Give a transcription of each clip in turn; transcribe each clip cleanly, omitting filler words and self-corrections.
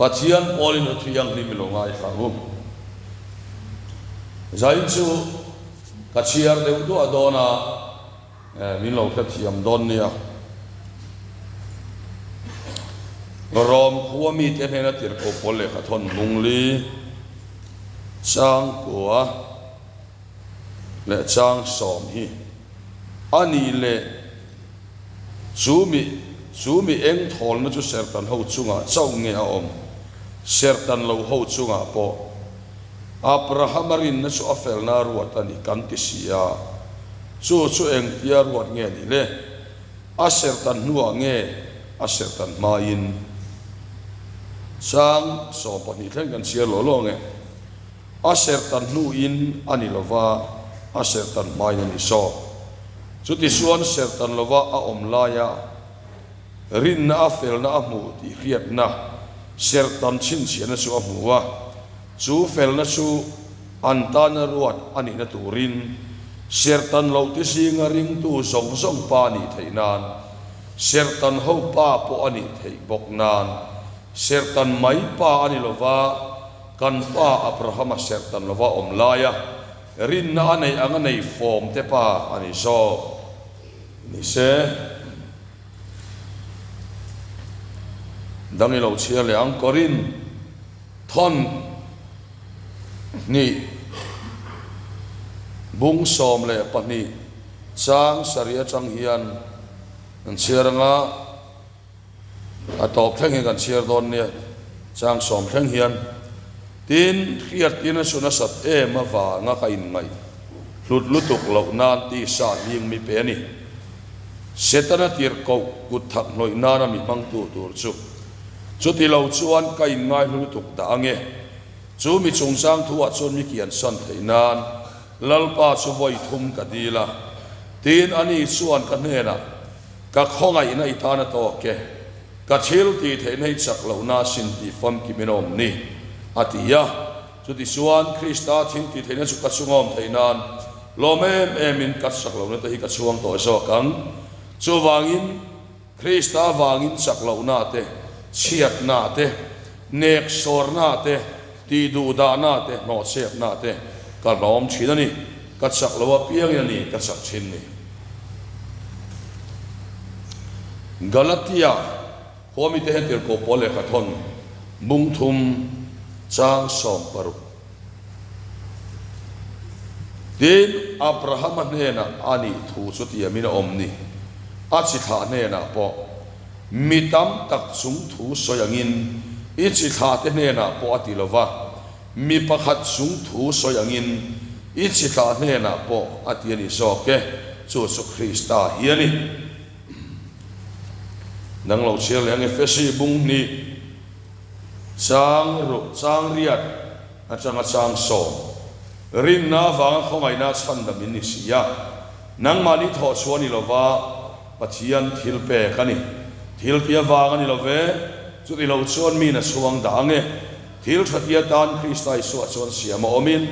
Pathian pawlin a thianghlim i lo ngaithla ang u. Zain chu ka chhiar deuh duah dawn a, min lo hrethiam dawn nia. Rom khua mite hnena tirhkoh pawl lehkha thawn bungli changkua leh chang sawm hi a nih leh chu mi chu mi eng thawlna chu sertan ho chungah chauh nge a awm? Sertan lo ho chungah pawh Abrahama rinna chu a felna a ruat a ni kan ti si a, chu chu engtia ruat nge ni le? A sertan hnuah nge a sertan hmain? Chang 12 thleng kan chhiar lawh lawh nge? A sertan hnuin a ni lova, a sertan hmain a ni sawk. Chutichuan sertan lova a awm laia rinna a felna a hmuh tih hriatna sertan chhinchhiahna chu a hmu a, chu felna chu an tana ruat a nihna turin sertan loh ti zinga ringtu zawng zawng pa a nih theih nan, sertan ho pa pawh a nih theih bawk nan, sertan mai pa a ni lova, Kan pa Abrahama serhtan lova awm laia rinna a neih anga nei fawm te pa a ni zawk ni se. Dang i lo chhiar leh ang Korin thawn hnih bung 12 chang sarih atang hian an chhiar anga. A tawp thleng hi kan chhiar dawn nia, chang sawm thleng hian. Tin, hriattir na chu nasat em avanga ka inngaih hlut lutuk loh nan tisa hling mi pe a ni. Setana tirhkoh kut thak hnawih nana mi hmangtu tur chu chuti lo chuan ka inngai hlu lutuk dah ange. Chu mi chungchang thuah chuan mi kiansan theih nan Lalpa chu vawi thum ka dil a, tin ani chuan ka hnenah, Ka khawngaihna i tan a tawk e, ka thil tih theihna hi chak lohna a sin tih famkim in a awm ni, a ti a. Chutichuan, Krista thil tih theihna chu ka chunga awm theih nan lawm em em in ka chak lohna te hi ka chhuang tawh zawk ang. Chuvangin, Krista vangin chak lohna te, chhiatna te, nek sawrna te, tih duhdahna te, hnawhchhiatna te ka hlawm thin a ni. Ka chak lo apiangin a ni ka chak thin ni. Galatia khua mite hian tirhkoh pawl lehkha thawn bung thum chang 16. Tin, Abrahama hnenah a nih thu chu tiamin a awm ni. A chi thlah hnenah pawh mi tam tak chung thu sawi angin i chi thlahte hnenah pawh a ti lo va, Mi pakhat chung thu sawi angin i chi thlah hnenah pawh a ti a ni zawk e, chu chu Krista hi a ni. Nang lo chhiar leh ang Efesi bung hnih chang ruh chang riat atanga chang sawm rinna avanga khawngaihna a chhandam in ni si a, nangmahni thawh chhuah a ni lova Pathian thil pek a ni. Thil ti avang a ni lo ve, chuti lo chuan mi na chhuang dah ang e. Thil tha tia tan Krista Isua chuan siam a awmin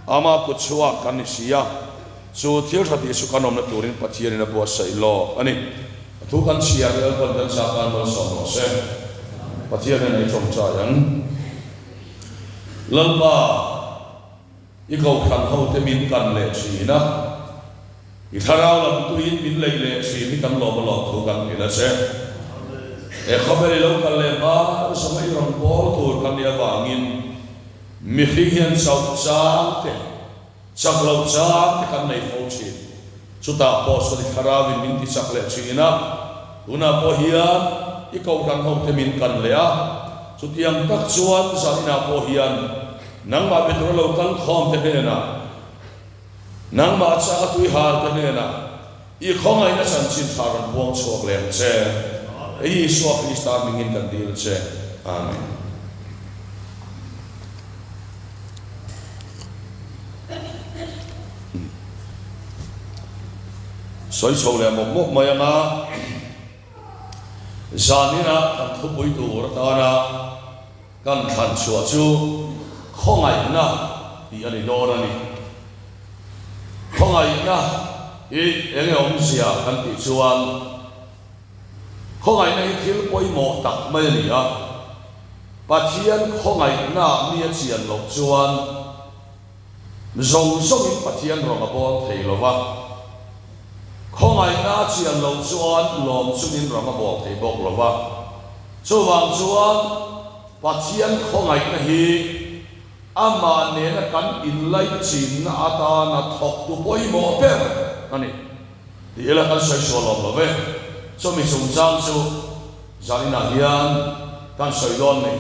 Ama kut chhuak kan ni si a, chu thil tha tih chu kan awmna turin Pathianin a buatsaih lawk a ni. A thu kan chhiar leh Lalpan kan chak tan malsawm rawh se. Pathian hian ei tawngtai ang. Lalpa, i kohhran hote min kan leh thin a, I thlarau lam tuiin min lei leh thin hi kan lawm a lawm thu kan hrilh a che. He khawvel i lo kal leh hma zama i rawn pawl tur kan nih avangin mihring hian chauh chang te, chak loh chang te kan nei fo thin. Chutah pawh chuan i thlarauin min ti chak leh thin a, tunah pawh hian i kohhran hote min kan leh a, chutiang tak chuan zaninah pawh hian nangmah be tura lo kal khawm te hnenah, Nangmah chak a tui hal te hnenah i khawngaihna chanchin tha rawn puang chhuak leh ang che. Hei Isua Krista hmingin kan dil che. Amen. Sawi chho leh mawp mawp mai anga zanina kan thupui tur atana Kan thlan chhuah chu khawngaihna tih a ni dawn a ni. Khawngaihna hi eng nge awmzia kan tih chuan khawngaihna hi thil pawimawh tak mai a ni a. Pathian khawngaihna mi a chian loh chuan zawng zawngin Pathian rawng a bawl thei lo va, khawngaihna a chian loh chuan lawm chungin rawng a bawl thei bawk lo va. Chuvang chuan Pathian khawngaihna hi amah nena kan inlaichinna atana thawktu pawimawh ber a ni. Ti ila kan sawi sual awm lo ve. Chumi chungchang chu zaninah hian kan sawi dawn ni.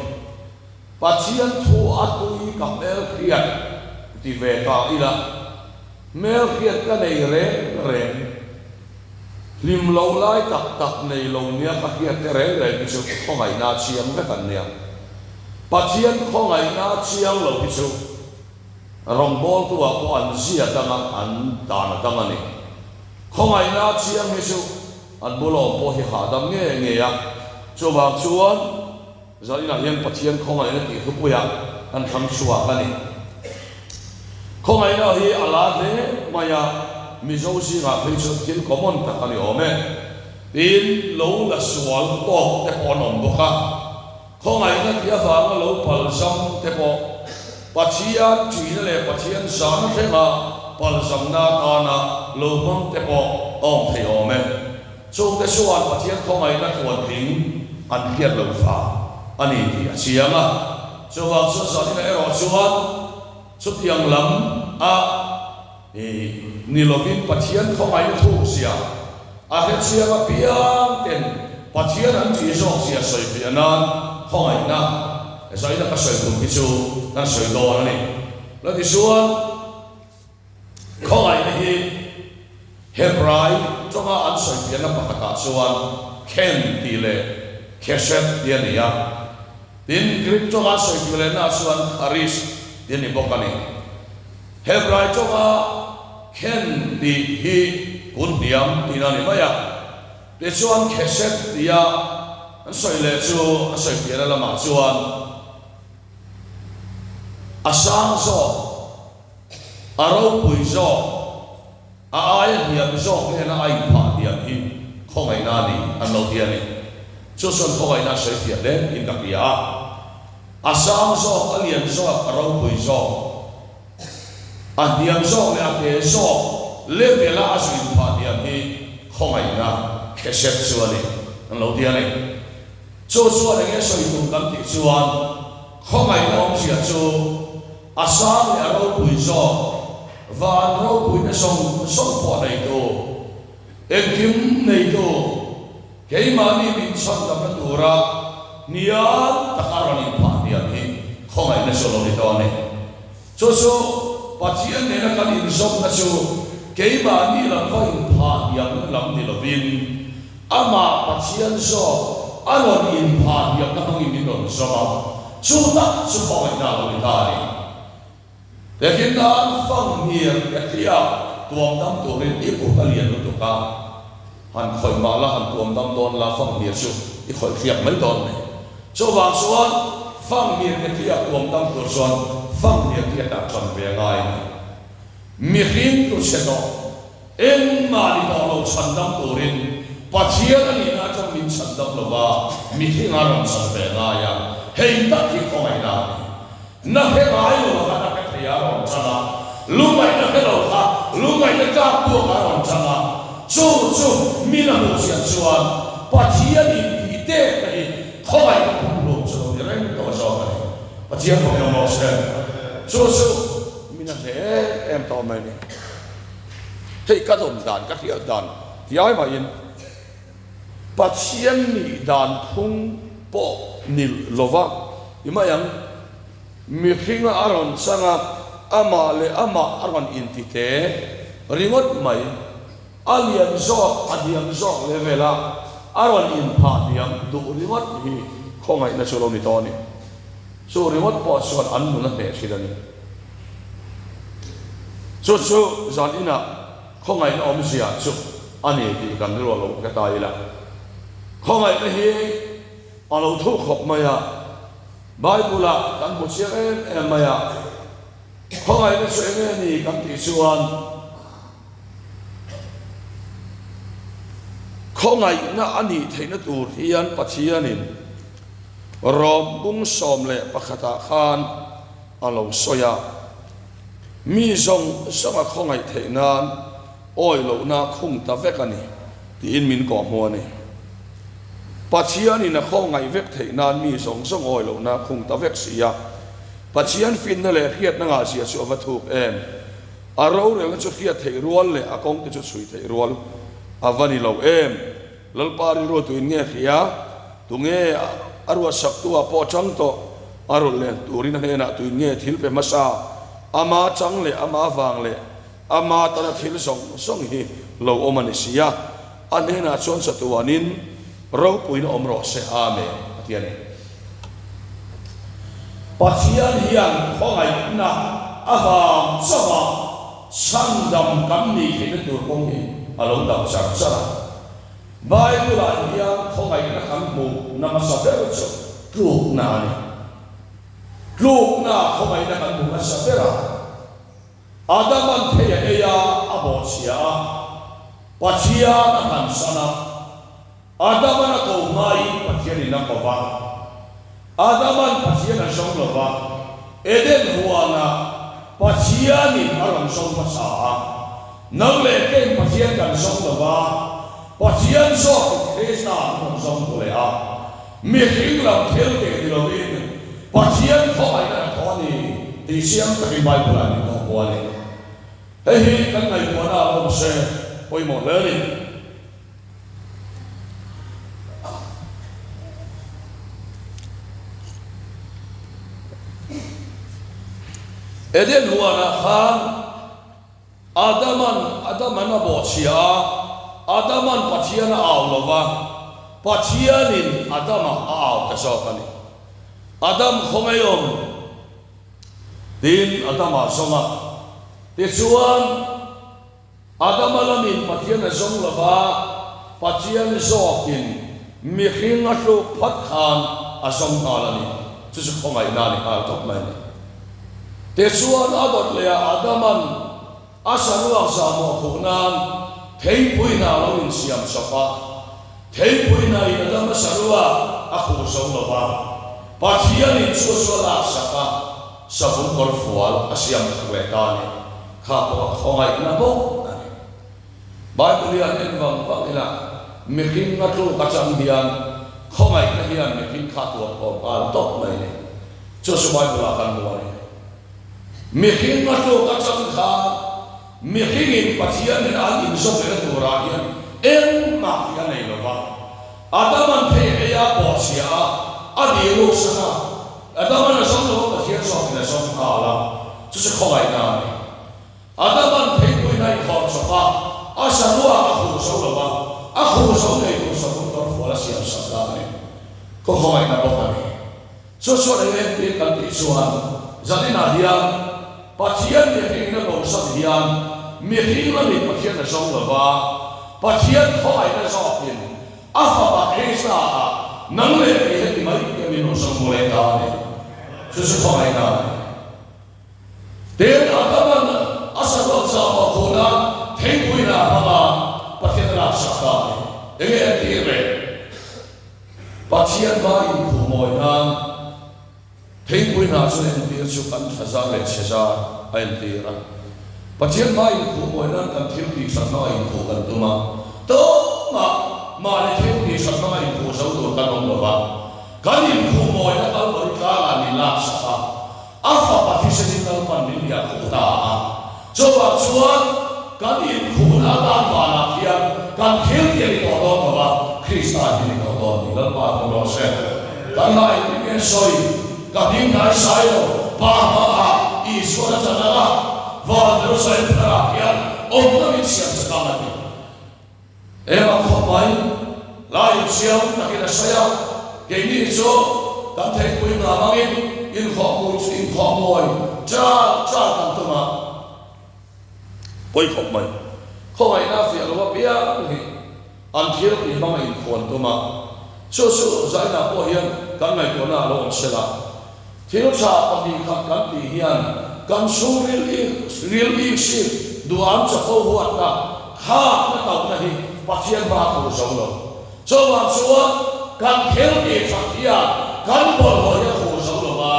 Pathian thu a tui ka hmelhriat ti ve ta ila, hmelhriat ka nei reng reng, hlim loh lai tak tak nei lo nia ka hriat te reng reng hi chu khawngaihna chiang vek an nia. Pathian khawngaihna chiang lo hi chu Rawngbawltu-ah pawh an zia dang a, an dan a dang a ni. Khawngaihna a chiang hi chu an bula awm pawh hi hahdam nge nge a. Chuvang chuan zaninah hian Pathian khawngaihna tih hlupuiah kan thlang chhuak a ni. Khawngaihna hi a la hle mai a, Mizo zingah phei chuan thil common tak a ni awm e. Tin, lo la sual tawk te pawh an awm bawk a. Khawngaihna tih avanga lo palzam te pawh Pathian ṭihna leh Pathian zahna thlenga palzamna atana lo hmang te pawh a awm thei awm e. Chungte chuan Pathian khawngaihna tluantling an hriat lo fa a ni tih a chiang a. Chuvang chuan zaninah erawh chuan chutiang lam a ni lovin Pathian khawngaihna thukzia a hrechiang apiang ten Pathian an tih zawkzia sawi fiah nan khawngaihna zaina ka sawi tum hi chu kan sawi dawn a ni. La tichuan khawngaihna hi Hebrai tawnga an sawi fiahna pakhatah chuan khen tih leh khesed tih a ni a. Tin, Greek tawnga an sawi fiah lehnaah chuan charis tih a ni bawk a ni. Hebrai tawnga khen tih hi kun hniam tihna a ni mai a, tichuan khesed tia an sawi leh chu a sawi fiahna lamah chuan a sang zawk, a ropui zawk, a aia hniam zawk nena a inphah hniam hi khawngaihna a ni an lo ti a ni. Chu chuan khawngaihna a sawi fiah hle in ka hria a. A sang zawk, a lian zawk, a ropui zawk, a hniam zawk leh a te zawk level-a a zu inphah hniam hi khawngaihna khesep chu a ni an lo ti a ni. Chu chuan eng nge sawi tum kan tih chuan khawngaihna awmzia chu a sang leh a ropui zawk, van ropuina zawng zawng pawh neitu, engkim neitu, Keimahni min chhandamna tura hniam taka rawn inphah hniam hi khawngaihna chu a lo ni dawn a ni. Chu chu Pathian nena kan inzawmna chu keimahni lam va inphah hniamna lam ni lovin, Amah Pathian zawk a rawn inphah hniamna hmangin min rawn zawm a, chu tak chu khawngaihna a lo ni ta a ni. Pekin nan fanghmir te hliah tuam dam turin i kut a lian lutuk a, han khawih mah la han tuam dam dawn la fanghmir chu i khawih hliak mai dawn mai. Chuvang chuan fanghmir te hliah tuam dam tur chuan fanghmir te a dah tan ve a ngai a ni. Mihring tu chhe tawh engmah ni tawh lo chhan dam turin Pathian a nihna atang min chhan dam lova mihring a rawn chhan ve a ngai a, hei tak hi khawngaihna a ni. Na hre ngai lo kha na hre thei a rawn chang a, lungaihna hre lo kha lungaihna tlak buak a rawn chang a, chu chu min a hmuh chian chuan Pathian in tih tek na hi khawngaihna pumhlum chu lo ni reng tawh zawk a ni. Pathian fak emaw maw se? Chu chu min a hle em em tawh mai a ni. Hei ka dawn dan ka hriat dan tiai maiin Pathian nih dan phung pawh ni lova i mai ang. Mihringa a rawn chang a, amah leh amah a rawn inti te ringawt mai. A lian zawk, a hniam zawk level a a rawn inphah hniam duh ringawt hi khawngaihna chu lo ni tawh a ni. Chu ringawt pawh chuan an nun a hneh thin a ni. Chu chu zan inah. Khawngaihna awmzia chu a ni tih kan rilru a lo hre ta ila. Khawngaihna hi a lo thu khawp mai a, Bible-ah kan hmu chiang em em mai a. Khawngaihna chu eng nge ni kan tih chuan khawngaihna a nih theihna tur hian Pathianin. Rom bung 11 ah khan a lo sawi a, Mi zawng zawng a khawngaih theih nan awi lohna khung ta vek a ni tiin min kawhhmuh a ni. Pathianin a khawngaih vek theih nan mi zawng zawng awi lohna khung ta vek si a, Pathian finna leh hriatna ngahzia chu a va thuk em? A rorelna chu hriat theih rual leh a kawngte chu chhui theih rual a va ni lo em? Lalpa rilru tuin nge hria? Tunge a ruatsaktu ah pawh chang tawh? A rawlh leh turin a hnenah tuin nge thil pe hmasa? Ama chang leh ama vang leh ama tana thil zawng zawng hi lo awm a ni si a, a hnenah chuan chatuanin ropuiin awm rawh se. Amen, a ti a ni. Pathian hian khawngaihna avang chauha chhandam kan nih theihna tur kawng hi a lo dap char char a. Bible-ah hian khawngaihna kan hmuhna hmasa ber chu tlukna a ni. Tluknaah khawngaihna kan hmu hmasa ber a. Adaman thei a ei a, a bawhchhia a, Pathian a hlansan a. Adaman a ko hmain Pathianin a ko va. Adaman Pathian a zawng lo va, Eden huanah Pathianin a rawn zawng hmasa a. Nang leh keiin Pathian kan zawng lo va, Pathian zawkin Krista an rawn zawng hmu leh a. Mihring lam thil teh ni lovin Pathian khawngaihna a thaw a ni tih chiang takin Bible-ah min kawhhmuh a ni. Hei hi kan ngaihtuahna a awm se pawimawh hle a ni. Eden huanah khan Adaman Adaman a bawhchhia a, Adaman Pathian a au lo va, Pathianin Adama a au ta zawk a ni. Adam khawngaihawm tiin Adama a zawng a, tichuan, Adama lamin Pathian a zawng lo va, Pathian zawkin mihring a tluk phawt khan a zawng nghal a ni. Chu chu khawngaihna a ni nghal tawp mai a ni. Tichuan a dawt leh ah Adaman a saruak zahmawh khuh nan theipui hna a lo insiam chawp a. Theipui hna in Adama saruak a khuh zo lo va, Pathianin chu chu a laksak a, savun kawrfual a siam sak leh ta a ni. Kha pawh a khawngaihna bawk a ni. Bible hian en vang vang ila mihring a tluk atang hian khawngaihna hian mihring kha tuar thawm nghal tawp mai a ni. Chu chu Bible ah kan hmu a ni. Mihring a tluk atang khan mihringin Pathian nena an inzawm lehna turah hian engmah tih a nei lo va. Adaman thei ei a bawhchhia a, a dil ruksak a. Adaman a zawng lo a, Pathian zawkin a zawng nghal a, chu chu khawngaihna a ni. Adaman theipuina a inkhawm chawp a, a saruak a khuh zo lo a, a khuh zo thei tur savun kawrfual a siam sak ta a ni. Khaw khawngaihna bawk a ni. Chu chuan eng entir kan tih chuan zaninah hian Pathian mihring na bosan hian mihring lamin Pathian a zawng lo va, Pathian khawngaihna zawkin a Fapa Krista ah nang leh kei heti mai hian min rawn zawng maw leh ta a ni. Chu chu khawngaihna a ni. Tin, Adaman a saruak zau a hun a, theipui hna hmanga Pathian a laksak ta a ni. Enge entir le? Pathian hma inkhuh mawi nan theipui hna chu entir chu kan tha zar leh chhe zar a entir a. Pathian hma inkhuh mawi nan kan thil tih that hmanga inkhuh kan tum a, tumah mahni thil tih that hmanga inkhuh zo tur kan awm lo va. Kan inkhuh mawina Kalvari tlangah min laksak a, a fapa thisenin Lalpan min liah khuh ta a. Chuvang chuan kan inkhuhna atan vanah khian kan thil tih a ni tawh dawn lo va, Krista hi a ni tawh dawn ni. Lalpa hmu rawh se. Kan hla engtin nge sawi? Ka hming hnai sai lo, Pa hmaah Isuan a chan ang a, van Jerusalem tharah khian awmna min siam chak ang a ti. Ema khawp mai, lai insiam takin a sawi a, keini chu kan theihpui hna hmangin inkhawhpui chu inkhawhmawi chal chal kan tum a, pawi khawp mai. Khawngaihna a fiah lo apiang hi an thil tih hmanga inkhuan tum a, chu chu zainah pawh hian kan ngaihtuahna a lo awm sela. Thil tha 2 khat kan tih hian kan chhungril ril iksir duham chapo huatna, khakna tauhna hi Pathian hma a khuh zo lo. Chuvang chuan kan thil tih that hian kan bawlhhlawh hi a khuh zo lo va,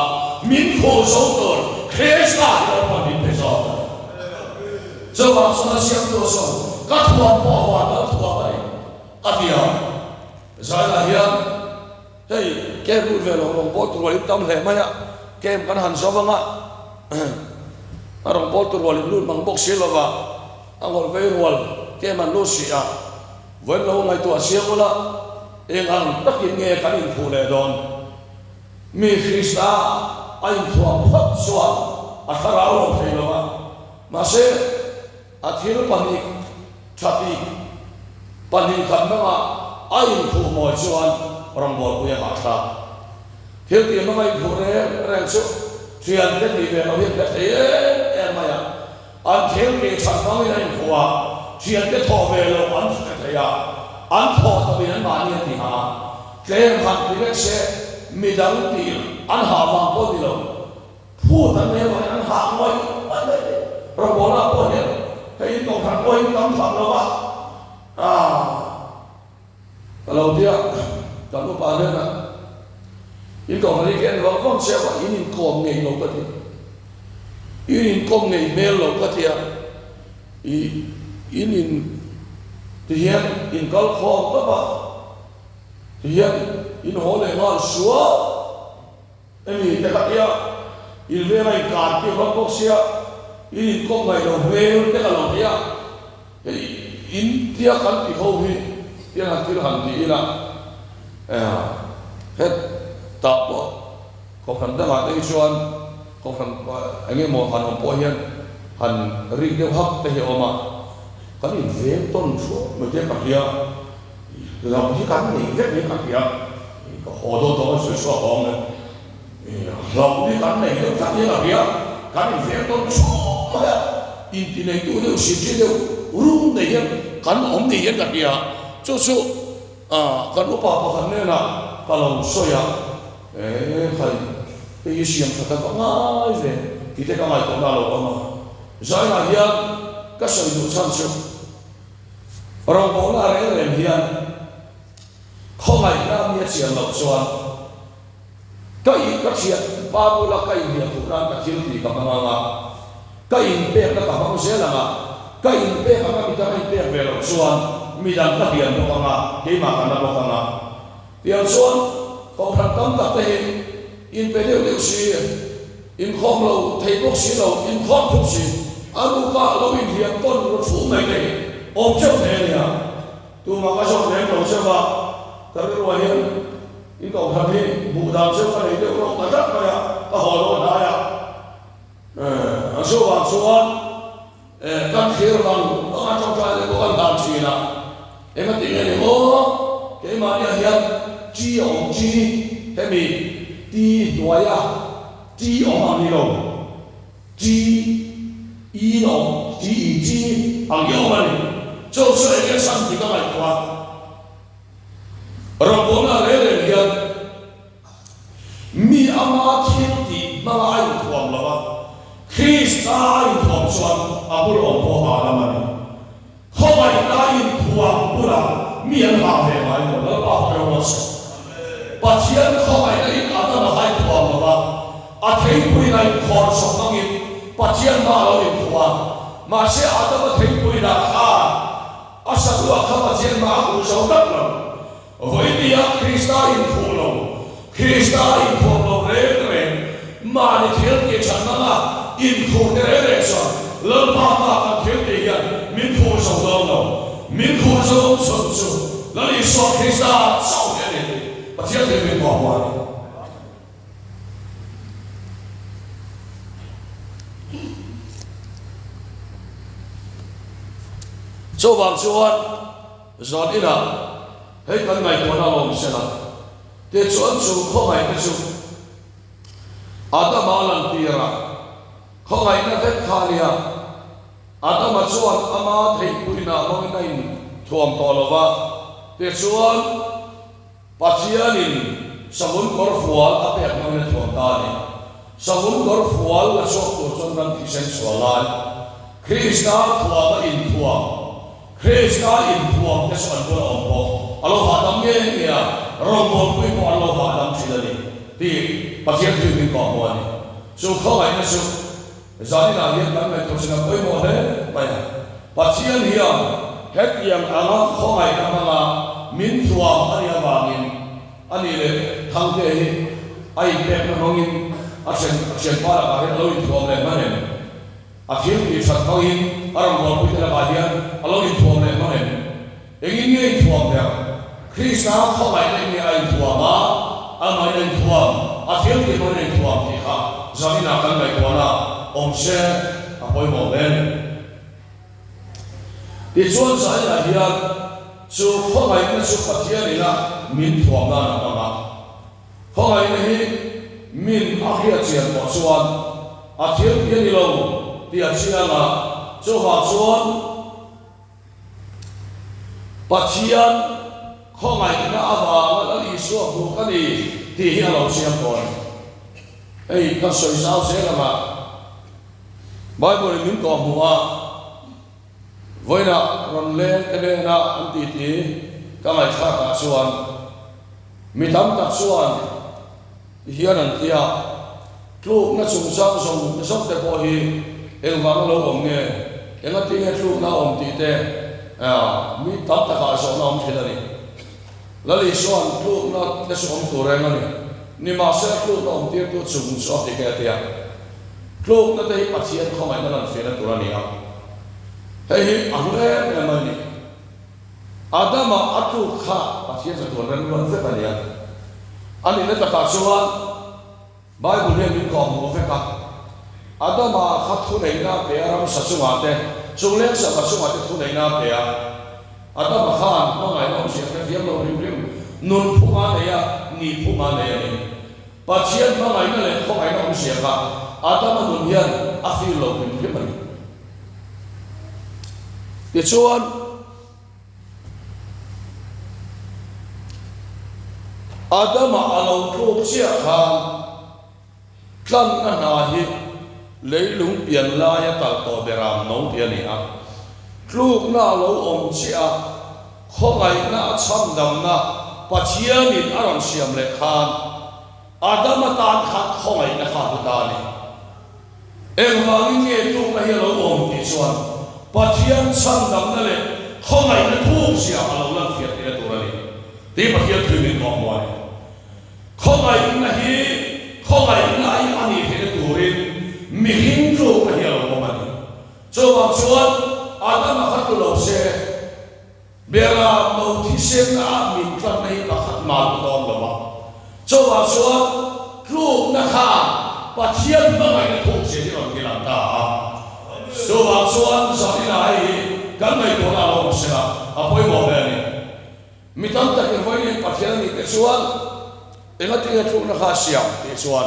min khuh zo tur Krista hi Lalpa'n min pe zawk a ni. Chuvang chuan a siamtu sawn, Ka thuam pawh van dal thuam a ni, a ti a. Zainah hian hei camp lut ve lo rawngbâwl tur rualin tam hle mai a, camp kan han zo vang a, a rawngbâwl tur rualin lut mang bawk si lo va, a ngawlh vei rual camp an lut si a, vawiin lo ngaihtuah chiang ula eng ang takin nge kan inkhuh leh dawn? Mi Krista a inthuam phawt chuan a thlarau lo thei lo va, mahse a thil pahnih tha bik pahnih khat hmangah a inkhuh mawi chuan rawngbawlpui a hahthlak. Thil tih hmanga inkhuh reng reng chu thiante tih ve loh hi a hre thei em em mai a. An thil tih that hmangin an inkhuh a, thiante thawh ve loh an hre thei a, an thawh tawhin an mahni an ti hah a, tlem han ti vek se midang tih an hah vang pawh ni lo, phut an nei avangin an hah ngawih ngawih mai ni. Rawngbawlna pawh hian hei in kohhran pawh hi tam tham lo va, aah. Ka lo ti a, kan upa hnenah, In kohhran hi ka en vang vang che a, in inkawm ngei lo ka ti. In inkawm ngei hmel lo ka ti a, i in in ti hian in kal khawm tawp a, ti hian in haw leh nghal sual. Emi te ka tia, in veng a inkar tir hlawm bawk sia, in inkawm ngaih lo hmel te ka lo tia. Hei in tia kan ti ho hi tiang han thil han ti ila hetah pawh kohhran dangah te hi chuan kohhran eng emaw han awm pawh hian han rik deuh hak te hi a awm a, kan inveng tawn thuak mai te ka hria, lam hi kan nei vek mai ka hria, ka haw dawn tawh a sawi chhuak awm e, hlauh hi kan nei deuh tlat hian a hria, kan inveng tawn thuak mai a. Intineitu deuh hrilhhrilh deuh rum nei hian kan awm ni hian ka hria. Chu chu kan upa pakhat hnenah ka lo sawi a, E khai, hei hi siam tha tak a ngai ve tih te ka ngaihtuahna a lo awm a. Zainah hian ka sawi duh chhan chu rawngbawlna reng reng hian khawngaihna mi a chian loh chuan Ka in ka thian pa bula ka inhnial duh nan ka thil tih ka hmang ang a, ka inpekna ka hmang zel ang a, ka inpek anga midang a inpek ve loh chuan midang ka hliam bawk ang a, keimah ka na bawk ang a. Tiang chuan kohhran tam tak te hi inpe deuh deuh si, inkhawm lo thei bawk si lo, inkhawm thup si, a ruka lo inhliam tawn rut fu mai te hi awm teuh thei a nia. Tumah ka zawt lem lo cheuh a, ka rilruah hian i kohhran hi hmuh dan cheuh ka nei deuh rawh ta tlat mai a, ka haw lo hnai a. A chuvang chuan kan thlir vang vang a tawngtai leh pawh kan hlan thin a, engati nge ni maw keimahniah hian chi a awm chi hemi ti hnuaia chi awm ang ni lo. T E awm T E T ang hi awm a ni. Chu chu eng nge chhan tih ka ngaihtuah a. Rawngbawlna reng reng hian mi ama thil tih hmanga a inthuam lo a, Krista a inthuam chuan a bul awm pawh a lam a ni. Khawngaihna inthuam bulah mi an hah ve ngai lo, Lalpa fak rawh rawh se. Pathian khawngaihna in Adama kha inthuam lo va, a theipuiin a inkhawr chawp hmangin Pathian hma a lo inthuam a. Mahse Adama theipuiinah khan a saruak kha Pathian hma a hmuh zo tlat lo. Vawinia Krista inkhuh lo, Krista inthuam lo reng reng, mahni thil tih that hmanga inkhuh te reng reng chuan Lalpa hma kan thil tih hian min khuh zo dawn lo. Min khuh zo awm chhun chu Lal Isua Krista chauh hi a ni tih Pathian thil min tuah hmuh a ni. Chuvang chuan. Zan inah hei kan ngaihtuahna lawm sela, tichuan chu khawngaihna chu Adama lantirah khawngaihna vek kha a nia. Adama chuan ama theihpuina hmangin a inthuam tawh lo va, tichuan Pathianin savun kawr fual a pek hmangin a thuam ta a ni. Savun kawr fual la chhuak tur chuan ram thisen chhuah lai Krista thuama inthuam, Krista inthuam te chu an bula awm bawk. A lo hahdam nge nge a, rawngbawlpui pawh an lo hahdam thin a ni. Tih Pathian thil min kawh hmuh a ni. Chu khawngaihna chu zaninah hian kan ngaihtuah chin a pawimawh hle mai a. Pathian hian hetiang anga khawngaihna hmanga min thuam a nih avangin a nih leh Thangte hi a inpekna hmangin a thian a thianpa lakah hian a lo inthuam leh hman em? A thil tih that hmangin a rawn rualpuite lakah hian a lo inthuam leh hman em? Engin nge inthuam ber? Krista khawngaihna in nge a inthuam a, amahin a inthuam, a thiltih hmangin a inthuam tih kha zaninah kan ngaihtuahna awm se a pawimawh hle a ni. Tichuan zaninah hian chu khawngaihna chu Pathian ina min thuam nan a hmang a. Khawngaihna hi min a hriatchian pawh chuan a thiltih a ni lo tih a chiang a, chuvang chuan, Pathian khawngaihna avanga Lal Isua hmuh ka ni tih hi a lo chiang tawh a ni. Hei kan sawi zau zel anga Bible in min kawh hmuh a, vawiinah rawn leng te hnena an titi ka ngaihthlak ah chuan mi tam tak chuan ti hian an ti a, tlukna chungchang zawng zawng te pawh hi engvanga lo awm nge, engati nge tlukna a awm tih te mi tam takah zawhna awm thin a ni. Lal Isua'n tlukna te chu awm tur reng a ni. Nimahsela tlukna awm tirtu chung chu a ti nge a ti a. Tlukna te hi Pathian khawngaihna lanfiahna tur a ni a, hei hi a hlu em em a ni. Adama a tluk kha Pathian chatuan remruat vek a ni a. A nihna takah chuan Bible hian min kawh hmuh vek a. Adama kha thuneihna a pe a, ramsa chungah te, chungleng sava chungah te thuneihna a pe a. Adama khan hmangaihna awmzia hre thiam lo hrim hrim, nun phung a nei a, ni phung a nei a ni. Pathian hmangaihna leh khawngaihna awmzia kha Adama nun hian a feel lo hrim hrim a ni. Tichuan, Adama a lo tluk chiah khan tlanna hna hi leilung pian laia talh tawh beram no tih a ni a. Tlukna a lo awm chiah a, khawngaihna a chhamdamna Pathianin a rawn siam leh khan Adama tan khan khawngaihna kha a hmu ta a ni. Engvangin nge tlukna hi a lo awm tih chuan Pathian chhandamna leh khawngaihna thukzia a lo lanfiah theihna tur a ni tih Pathian thui min kawh hmuh a ni. Khawngaihna hi khawngaihna hi a nih theihna turin mihring tlukna hi a lo awm a ni. Chuvang chuan Adama kha tlu lo se, Beram lo thisen ah min tlatna hi pakhat mal ka dawn lo a, chuvang chuan tlukna khan Pathian hmangaihna thuk zia hi rawn ti lang ta a. Chuvang chuan zanin ah hei hi kan ngaihtuahna a lo awm sela a pawimawh hle a ni. Mi tam takin vawiin Pathian a nih te chuan engatinge tlukna kha a siam tih chuan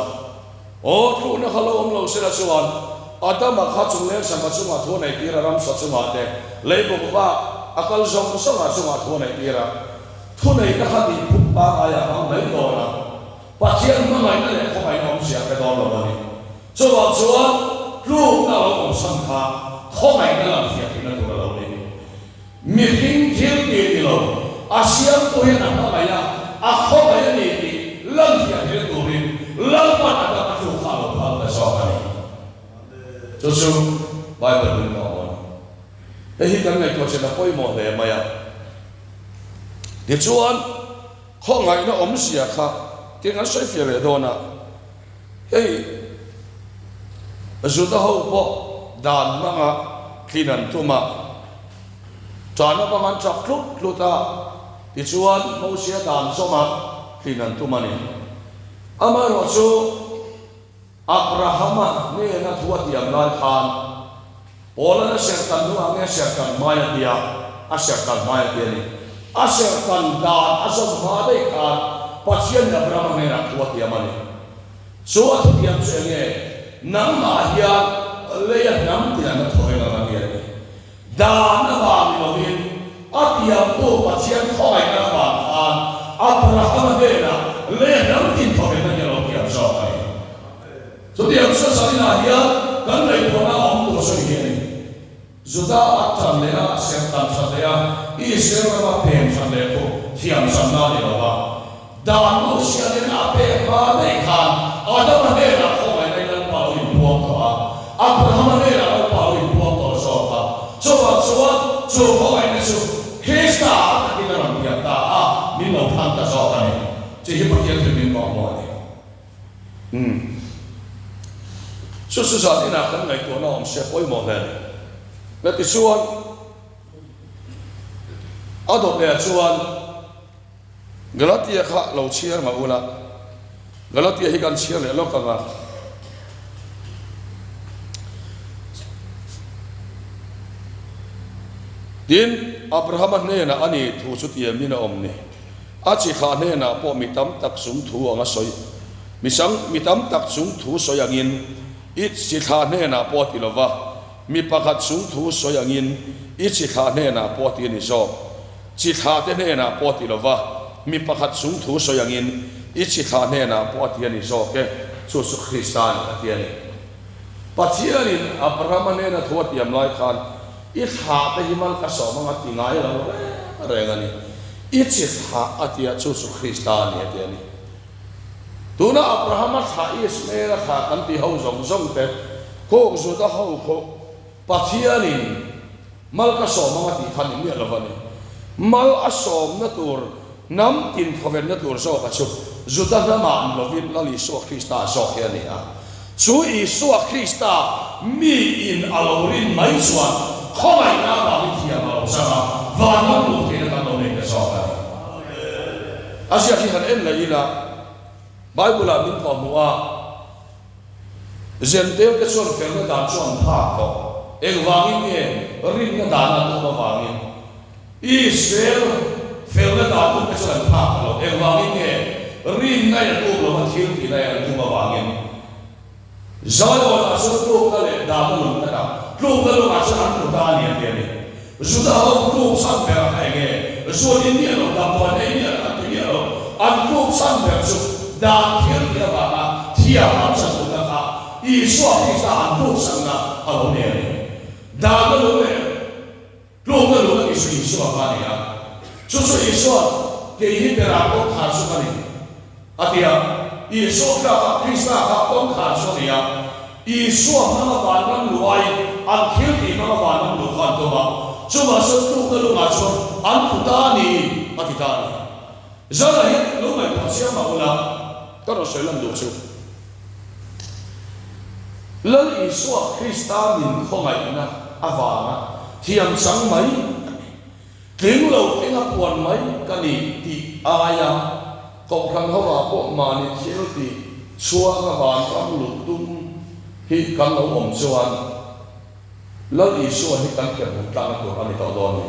aw tlukna kha lo awm lo sela chuan Adama kha chungleng sangha chungah thu a neih tir a, ramsa chungah te, leibawk vak a kal zawng zawngah chungah thu a neih tir a, thuneihna kha nih phut pangai a hmang mai dawn a, Pathian hmangaihna leh khawngaihna awmzia a hre dawn lo a ni. Chuvang chuan tlukna a lo awm chhan kha khawngaihna lam fiah theihna tur a lo ni. Mihring thil tih ni lo, a siamtu hian a hmangaih a, a khawngaih a ni tih lanfiah theihna turin Lalpan a dam a tluk kha a lo phal ta zawk a ni. Chu chu Bible min kawh maw ni? Hei hi kan ngaihtuah chin a pawimawh hle mai a. Tichuan, khawngaihna awmzia kha tin an sawifiah leh dawn a. Hei Juda ho pawh dan hmanga tlin an tum a, ṭahna hmang an ṭap tlut tlut a, tichuan Mosia dan zawma tlin an tum a ni. Amaherawhchu Abrahama hnena thu a tiam lai khan Paula'n a serhtan hnuah nge serhtan hmai a tia? A serhtan hmai a ti a ni. A serhtan dan a zawm hma daih khan Pathianin Abrahama hnenah thu a tiam a ni. Chu a thutiam chu eng nge? Nangmah hian leia hnam tiang a thaw reng ang a ti a ni. Dan avang ni lovin a tiamtu Pathian khawngaihna avang khan Abrahama hnenah leia hnam tin thaw rengna hi a lo tiam zawk a ni. Chutiang chu zaninah hian kan ngaihtuahna a awm tur chu ni hi a ni. Juda a tan leh a, serh tan that leh a, Israel rama pem that leh khu thiam channa a ni lo va. Dan Mosia hnena a pek hma daih khan Adama hnenah khawngaihna in Lalpa lo inpuang tawh a, Abrahama hnenah Lalpa lo inpuang tawh zawk a. Chuvang chuan chu khawngaihna chu Krista a takin a rawn pian ta a, min lo thlang ta zawk a ni. Chi hi Pathian thil min kawhhmuh a ni. Umm. Chu chu zan inah kan ngaihtuahna awm se pawimawh hle a ni. Le tichuan a dawt leh ah chuan Galatia kha lo chhiar mah ula, Galatia hi kan chhiar leh lawk ang a. Tin, Abrahama hnenah a ni thu chu tiamin a awm ni. A chi thlah hnenah pawh mi tam tak chung thu ang a sawi, mi sang mi tam tak chung thu sawi angin i chi thlah hnenah pawh a ti lo va, mi pakhat chung thu sawi angin i chi thlah hnenah pawh a ti a ni zawk. Chi thlah te hnenah pawh a ti lo va, mi pakhat chung thu sawi angin i chi thlah hnenah pawh a ti a ni zawk e, chu chu Krista a ni a ti a ni. Pathianin Abrahama hnena thu a tiam lai khan i thlah te hi mal ka sawm anga ti ngai lo reng reng a ni. I chi thlah a tia chu chu Krista a ni a ti a ni. Tuna Abrahama thlah Ismaela thlah kan ti ho zawng zawng te kawk Juda ho khaw Pathianin mal ka sawm anga tih kha ni miah lo a ni. Mal a sawmna tur hnam tin thawvenna tur zawka chu Juda hnamah ni lovin Lal Isua Krista zawk hi a ni a. Chu Isua Krista miin a lo rin mai chuan khawngaihna avangin thiam a lo chang a, vanram luh theihna kan lo nei ta zawk a ni. A ziak hi han en leh ila, Bible-ah min kawhhmuh a, Zentail te chuan felna dan chu an phak tawh. Engvangin nge rinna dan an awm avangin Israel felna dan awm te chuan an phak ta lo? Engvangin nge rinna in an um lova thil tihna in an um avangin? Zion-ah chuan tlukna leh dahna lung tak a, tlukna lungah chuan an tlu ta a ni a ti a ni. Juda ho tluk chhan ber kha eng nge? Zuan in miah lo, damdawi an ei miah lo, an ti miah lo. An tluk chhan ber chu dan thil tih avanga thiam an chanhutna kha Isua Krista an tluk chhanna a lo nei a ni. Danna lung leh tlukna lung a tih chu Isua kha a ni a. Chu chu Isua'n, Kei hi berah kawngkhar chu ka ni. A ti a, Isua kha kha Krista kha kawngkhar chu a ni a, Isua hmanga vanram luh aiin an thil tih hmanga vanram luh kha an tum a, chuvang chuan tlukna lungah chuan an tlu ta a ni, a ti ta a ni. Zanah hian lo ngaihtuah chiang mah ula, ka rawn sawi lan duh chu. Lal Isua Krista min khawngaihna avanga thiam chang mai ka ni. Tling lo tling a puan mai ka ni tih aia Kohhran hovah pawh mahni thil tih chhuanga vanram luh tum hi kan lo awm chuan Lal Isua hi kan kher hmuh tlakna tur a ni tawh dawn ni.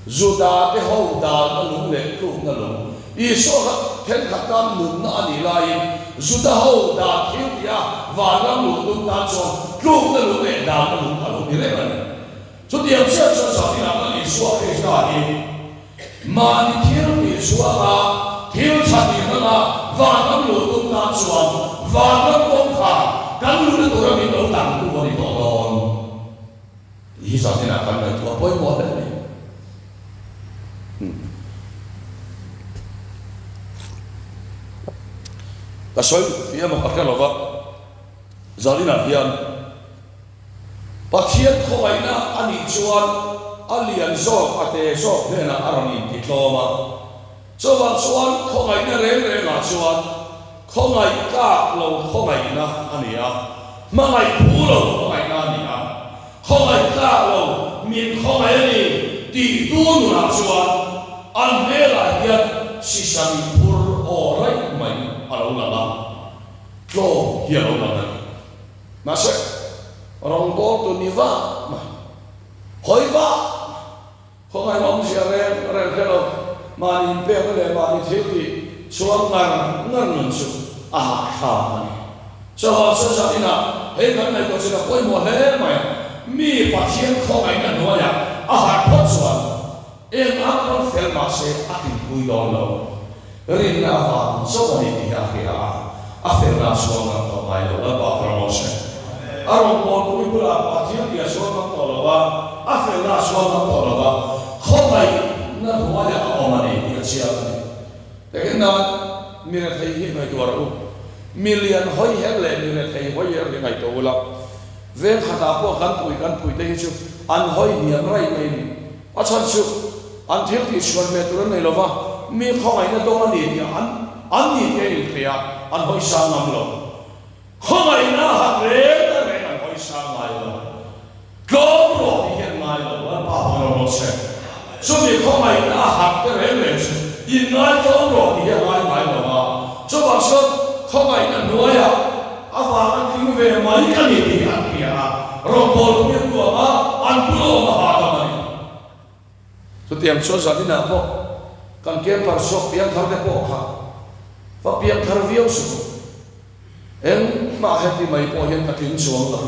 Juda te ho dalna lung leh tlukna lung Isua kha thenkhat tan nunna a nih laiin Juda ho dan thil tih a vanram luh tum tan chuan tlukna lung leh dalna lung a lo ni reng a ni. Chutiang chiah chuan Zaninah Lal Isua Krista hi mahni thil tih chhuanga thil tha tih hmanga vanram luh tum tan chuan vanram kawngkhar kan luhna tura min lo dangtu a ni tawh dawn tih hi Zaninah kan ngaihtuah pawimawh hle a ni. Ka sawi tih emaw ka hre lova Zaninah hian Pathian khawngaihna a nih chuan a lian zawk a te zawk hnenah a rawn intitlawm a. Chuvang chuan khawngaihna reng rengah chuan khawngaih tlak lo khawngaihna a ni a, hmangaih phu lo hmangaihna a ni a, khawngaih tlak lo min khawngaih a ni tih tu nunah chuan an hmelah hian sisami phur aw raih mai a lo lang a, tlawm hi a lo lang a ni. Mahse, rawngbawltu ni vak mai, hawi vak mai, khawngaih awmzia reng reng hre lo, mahni inpekna leh mahni thil tih chhuang ngar ngar nun chu a hahthlak a ni. Chuvang chuan zaninah hei kan ngaihtuah chin a pawimawh hle mai a, mi Pathian khawngaihna hnuaiah a harh phawt chuan eng ang pawn fel mah se a tinpui dawn lo. Rinna avang chauh a ni tih hi a hria a, a felna a chhuang ngam tawh ngai lo. Lalpa a rawng awm se. A rawngbâwl pui bulah pawh a thil tih a chhuang ngam tawh lo va, a felna a chhuang ngam tawh lo va, khawngaihna hnuaiah a awm a ni tih a chiang a ni. Engin nan? mi rethei hi ngaihtuah rawh u. Mi lian hawi her leh mi rethei hawi her hi ngaihtuah ula. Veng khatah pawh kan pui kan puite hi chu an hawi hniam raih mai ni. A chhan chu an thil tihchhuan ve tur an nei lova, mi khawngaihna dawng a ni tih an an ni tih a inhria a, an hawi sang ngam lo. Khawngaihna a han reng a reng an hawi sang ngai lo. Tlawm rawh tih hi an ngai lo, Lalpa hawi rawh rawh se. Chumi khawngaihna a harh te reng reng chu inngai tlawm rawh tih hi a ngai ngai lo a, chuvang chuan khawngaihna hnuaiah a vang a tling ve mai a ni tih hi an hria a, rawngbâwl pui an nuam a, an bul awm a hahdam a ni. Chutiang chuan zaninah pawh kan camper chhuak piangthar te pawh kha va piangthar viau suh u. Engmah heti mai pawh hian ka tling chuang lo.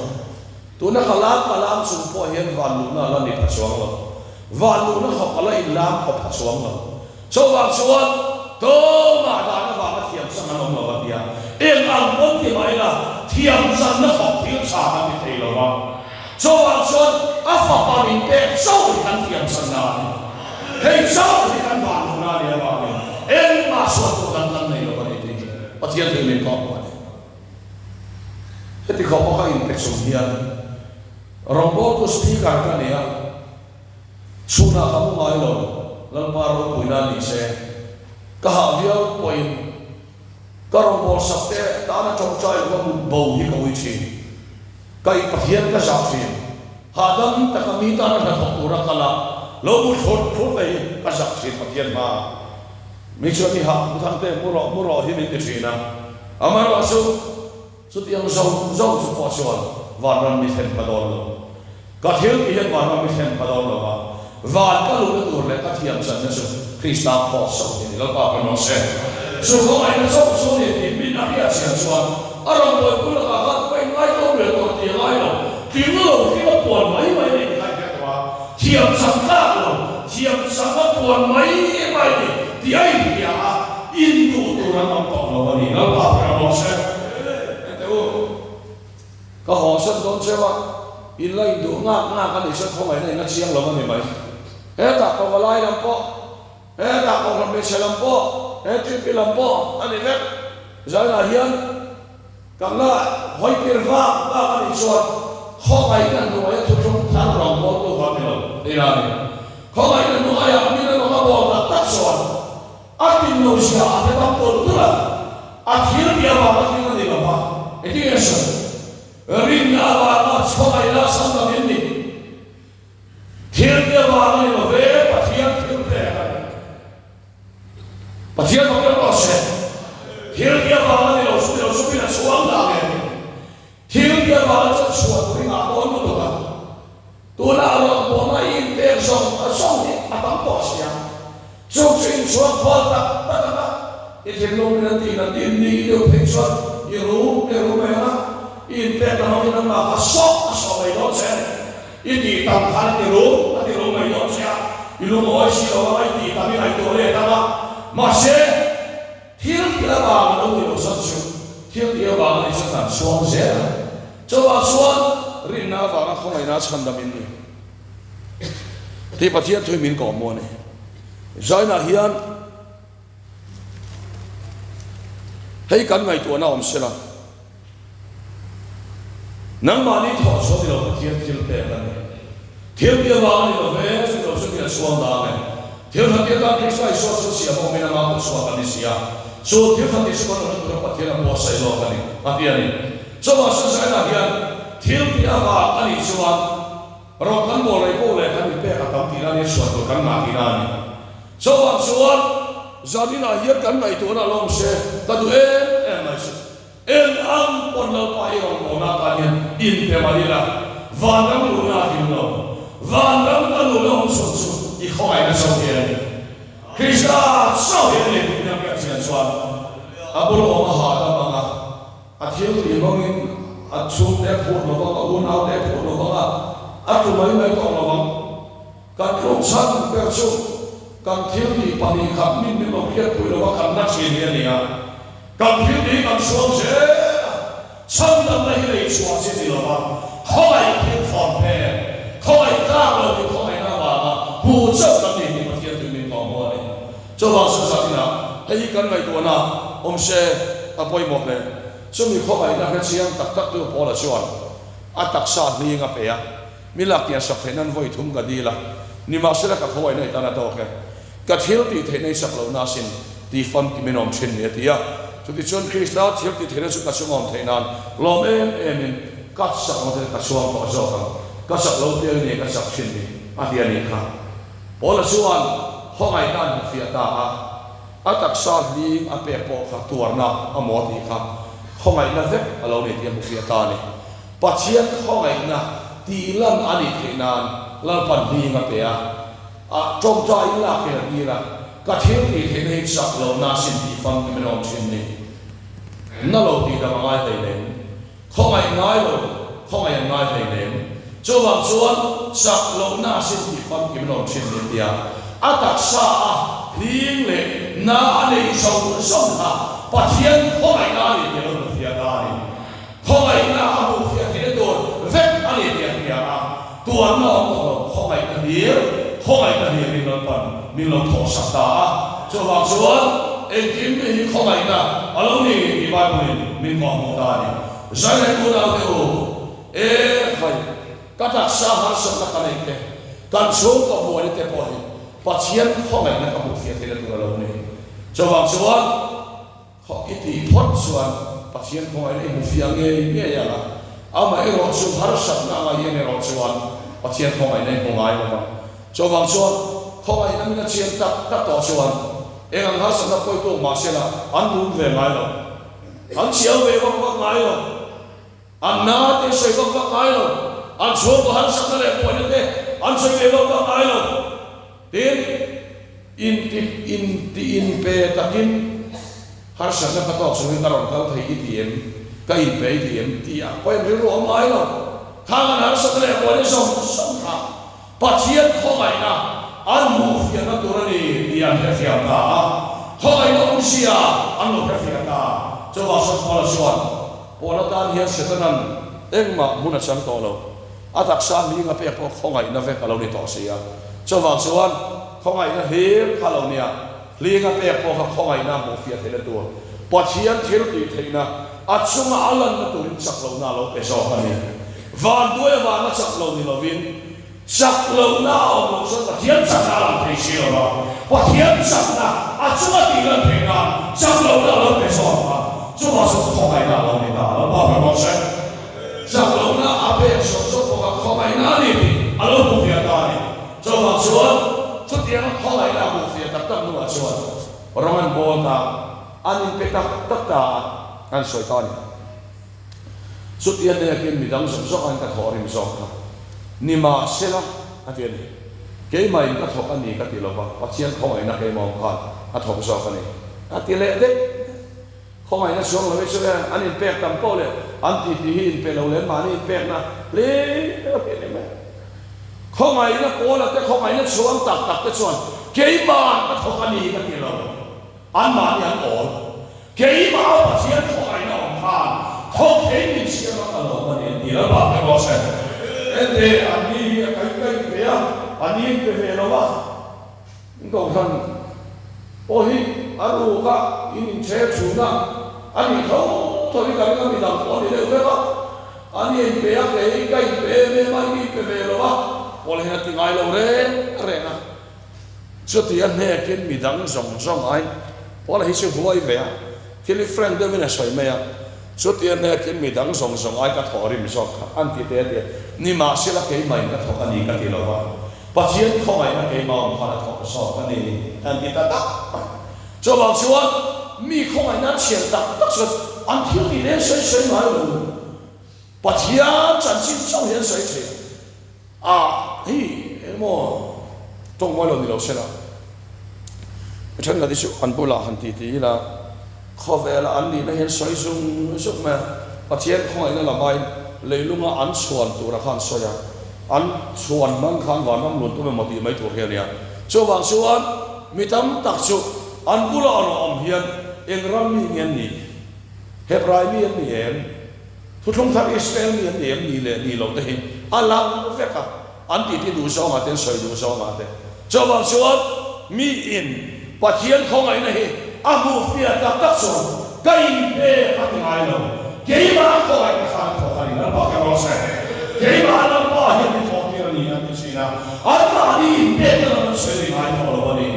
Tuna ka lam ka lam chung pawh hian van luhna a la ni pha chuang lo. Van luhna khawp a la inlam khawp pha chuang lo. Chuvang chuan tumah dan avanga thiam chang an awm lo a tia. Eng ang pawn ti mah ila thiam channa khawp thil tha kan ti thei lo va. Chuvang chuan a fapa min pek chauh hi kan thiam channa a ni. Hei chauh hi kan van luhna a nih avangin engmah sual tur kan kan nei lo a ni tih hi Pathian thil min kawk a ni. Heti khawpa ka inpe chung hian rawngbawltu speaker ka ni a. Chhunah ka mu ngai lo, Lalpa ropuina ni se. Ka hah viau pawhin ka rawngbâwl sak te tana tawngtai lova mut bo hi ka ui thin. Ka i Pathian ka zah thin. Hahdam taka mi tana hnathawk tura kal a, lo mu thlawt thlawt te hi ka zak thin Pathian hmaah. Mi chuan i hah, mu thang te, mu rawh, mu rawh hi min ti thin a. Amaherawhchu, Chutiang zo zo chu pawh chuan vanram mi thlen pha dawn lo. Ka thil tih hian vanram mi thlen pha dawn lo a, van ka luhna tur leh ka thiam channa chu Krista kraws chauh hi a ni. Lalpa kan rawn se. Chu khawngaihna chauh chu a ni tih min a hriat chian chuan a rawn buaipui lakah khan ka inngaitawm leh tawh tih a ngai lo. Tling lo tling a puan mai mai a ni tih kha i hre tawh a, thiam chak tlak lo, thiam chak a puan mai mai a ni tih a inhria a, Induh tur an awm tawh lo a ni. Lalpa ka rawn awm se. Hete u, ka haw san dawn cheu a, in la induh ngak ngak a nih chuan khawngaihna in la chiang lo a ni mai. Hetah ko valai lam pawh, hetah kohhran hmeichhe lam pawh, he TP lam pawh a ni vek. Zainah hian kan la hawi pir vak vak a nih chuan khawngaihna hnuaia thuthlung thar rawngbawltu kha a ni lo tihna a ni. Khawngaihna hnuaiah min a rawn a bawl tak tak chuan A tin lo zia a hre tam tawlh tawlh a, a thil tih avanga thil a ni lo va. Engtin nge sawi? Rinna avanga chhawngaihna chhan dam in ni. Thil tih avanga ni lo ve, Pathian thil pek a ni. Pathian fak ber tawh se. Thil tih avanga ni lo chu ni lo chu min a chhuang dah nge ni. Thil tih avanga chuan chhuah tur i ngah dawn lutuk a. Tuna a rawn bawm a i inpek zawng a zawng hi a tam tawh si a. Chung chu inchhuang khawl tak tak ang a, i thinlung in a tih na tin ni i deuh phei chuan i rum i rum mai ang a, i inpek na hmangin anmah kha sawh a sawh mai dawn che a ni. I tih tam khan a ti rum a ti rum mai dawn che a, i lungawi si lo ang a, i tih tam i ngaihtuah let ang a. Mahse, thil tih avang a lo ti lo zat chu thil tih avang a ni chuan kan chhuang zel a. Chuvang chuan rinna avanga khawngaihna chhandam in ni. Tih Pathian thu hi min kawh maw a ni. Zainah hian hei kan ngaihtuahna awm sela, nangmahni thawh chhuah ni lo Pathian thil pek a ni. Thil tih avang a ni lo ve, chu lo chu mi a chhuang dang e. Thil tha tih atan Krista Isua chu siam awmin ama kut chhuak a ni si a, chu thil tha tih chu kan awmna tura Pathian a buatsaih lawk a ni, a ti a ni. Chuvang chu Zainah hian thil tih avang a nih chuan, Rawng kan bawl rei poh leh kan inpek a tam tihna nia chhuan tur kan ngah tihna a ni. Chuvang chuan zaninah hian kan ngaihtuahna lawm se ka duh em em mai chu. Eng ang pawn Lalpa i rawn bawlna atan hian inpe mah ila vanram luhna a him lo. Vanram ka luhna awm chhun chu i khawngaihna chauh hi a ni. Krista chauh hi a ni tih nia hriat chian chuan a bul awm a hahdam ang a. A thil tih hmangin a chhungte a phur lo vang, a unaute a phur lo vang a, a tlu mai mai tawh lo vang. Kan tluk chhan ber chu kan thil tih 2 min min lo hriatpui lo va kan na thin hi a ni a. Kan thil tih hi kan suam zel a, chhandamna hi lei chhuah chi ni lo va, khawngaih thil thlawn pek, khawngaih tlak lo tih khawngaihna avanga hmu chauh kan ni tih Pathian tui min kawhhmuh a ni. Chuvang chu zaninah hei hi kan ngaihtuahna. awm se a pawimawh hle. Chumi khawngaihna hre chiang tak tak tu Paula chuan a taksa hling a pe a, Mi lak kian sak theih nan vawi thum ka dil a, nimahsela ka khawngaihna i tan a tawk e. Ka thil tih theihna i sak lohna asin tih famkim in awm thin ni a ti a. Chutichuan Krista thil tih theihna chu ka chunga awm theih nan lawm em em in ka chak lo te ka chhuang tawh zawk ang, ka chak lo piang nge ka chak thin ni a ti a nih kha. Paula chuan khawngaihna an hmu fiah ta a, a taksa hling a pek pawh kha tuarna a maw tih kha khawngaihna vek a lo ni tih a hmu fiah ta a ni. Pathian khawngaihna tih lan a nih theih nan Lalpan hling a pe a. A tawngtai in lak hian a tir a, ka thil tih theihna hi chak lo na sin tih famkim in a awm thin ni. Na lo tih dam a ngai hlei nem. Khawngaih ngai lo, khawngaih an ngai hlei nem. Chuvang chuan chak lo na sin tih famkim in a awm thin ni tia a taksa a hling leh na a nei zawng zawng kha Pathian khawngaihna a ni tih a lo hmu fiah ta a ni. Khawngaihna a hmuh fiah theihna tur vek a ni tih a hria a, tuanna awm tawh lo, khawngaihna hlir, khawngaihna hlirin Lalpan min lo thawhsak ta a. Chuvang chuan engkim mi hi khawngaihna a lo ni tih Bible-in min kawhhmuh ta a ni. Zairen unaute u, e khai, ka taksa harsatna ka neih te, kan chhungkaw buaina te pawh hi Pathian khawngaihna ka hmuh fiah theihna tur a lo ni. Chuvang chuan. Khaw i tih phawt chuan Pathian khawngaihna i hmu fiah ngei ngei ang a, amaherawh chu harsatna anga i en erawh chuan Pathian khawngaihna i hmu ngai lo vang. Chuvang chuan khawngaihna min a chian tak tak tawh chuan eng ang harsatna pawi tawk mah sela an rum ve ngai lo, an chiau ve vak vak ngai lo, an na te sawi vak vak ngai lo, an chhungkaw harsatna leh buaina te an sawi ve vak vak ngai lo. Tin, inti inti inpe takin harsatna ka tawk chungin ka rawn kal thei i ti em? Ka inpe i ti em? Tih ah pawh in rilru awm ngai lo. Khang an harsatna leh buaina zawng zawng kha Pathian khawngaihna an hmuh fiahna tur a ni tih an hrefiah ta a. Khawngaihna awmzia an lo hrefiah ta. Chuvang sawn Paula chuan, Paula tan hian Setana'n engmah hmun a chang tawh lo. A taksa hling a pek pawh khawngaihna vek a lo ni tawh si a. Chuvang chuan khawngaihna hlir kha lo nia, hling a pek pawh kha khawngaihna hmuh fiah theihna tur, Pathian thil tih theihna a chunga a lanna turin chak lohna a lo pe zawk a ni. Vanduai avanga chak lo ni lovin, chak lohna a awm loh chuan Pathian chakna a lang thei si lo va, Pathian chakna a chunga tih lan theih nan chak lohna a lo pe zawk a, chuvang chuan khawngaihna a lo ni ta a lo pa ber bawk se. Chak lohna a pek zawk zawk bawk a, khawngaihna a ni tih a lo hmu fiah ta a ni. Chuvang chuan chutianga khawngaihna a hmuh fiah tak tak hnuah chuan rawng an bawl ta, an inpe tak tak ta a, an sawi ta a ni. Chutia nekin midang zawk zawk an ka thawh rim zawk kha nimahsela a ti a ni. Keimahin ka thawk a ni ka ti lova, Pathian khawngaihna keimah awm khan a thawk zawk a ni a ti leh daih. Khawngaihna chuang lo hi chu e, an inpek tam poh leh an ti tih hi inpe lo leh mahni inpekna hlir hi a ni mai. Khawngaihna pawla te khawngaihna chuang tak tak te chuan keima'n ka thawk a ni ka ti lo, anmahni an awl. Keimah Pathian khawngaihna awm khan thawk thei min siam a ka lawm a ni an ti lo bak te pawh se. Ente anni hi a kai ka inpe a, anni inpe ve lo a. Kohhran pawh hi a ruk a, in inchhel chhun a, a nih tho tho hi ka ring a, midang pawh a ni deuh vek a, a ni inpe a, kei ka inpe em em a, in inpe ve lo a, pawl hian a ti ngai lo reng reng a, chuti a hnekin midang zawng zawng aiin Paula hi chu huai ve a, thil hi frank deuhin a sawi mai a, chuti a hnekin midang zawng zawng ai ka thawh rim zawk kha an ti te a ti a, nimahsela keimahin ka thawk a ni ka ti lo va. Pathian khawngaihna keimah awm khan a thawk zawk a ni an ti ta tak mai. Chuvang chuan mi khawngaihna an chhiar tak tak chuan an thil tih reng sawi sawi ngai lo. Pathian chanchin chauh hi an sawi thei a, hei engemaw tawng mawi lo ni lo se la, thenkhat hi chu an bulah han ti ti ila khawvela an nihna hian sawi zung zung mai a, Pathian khawngaihna lamain leilunga an chhuan tura kha an sawi a. An chhuan hmang khan vanram lun tum emaw tih mai tur hi a nia. Chuvang chuan mi tam tak chu an bula a rawn awm hian eng ram mi nge an nih? Hebrai mi an ni em? Thuthlung thar Israel mi an ni em? Ni leh ni lo te hi a lang vek a, an titi duh zawngah te, an sawi duh zawngah te. Chuvang chuan mi in Pathian khawngaihna hi A hmuh fiah tak tak chuan ka inpek a ti ngai lo. Keimah khawngaih ka khan thawk a ni, Lalpa ka rawh se. Keimah Lalpa hian mi thawk tir a ni an ti thin a, anmahni inpekna lam an sawi ri ngai tawh lo a ni.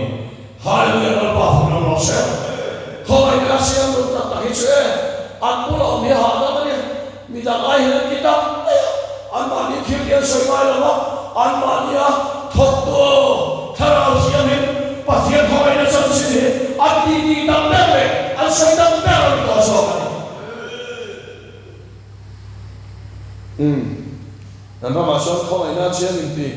Hallelujah Lalpa fak ram rawh se. Khawngaihna a siam duh tak tak hi chu e, an bula awm hi a hahdam a ni. Midang ai hian an ti tak mai a, anmahni thil hi an sawi ngai lo a, anmahnia thawktu thlarau thiangin Pathian khawngaihna chanchin hi an titi tak ber leh an sawi tak ber a ni tawh zawk a ni. Umm, kan ramah chuan khawngaihna chiang inti.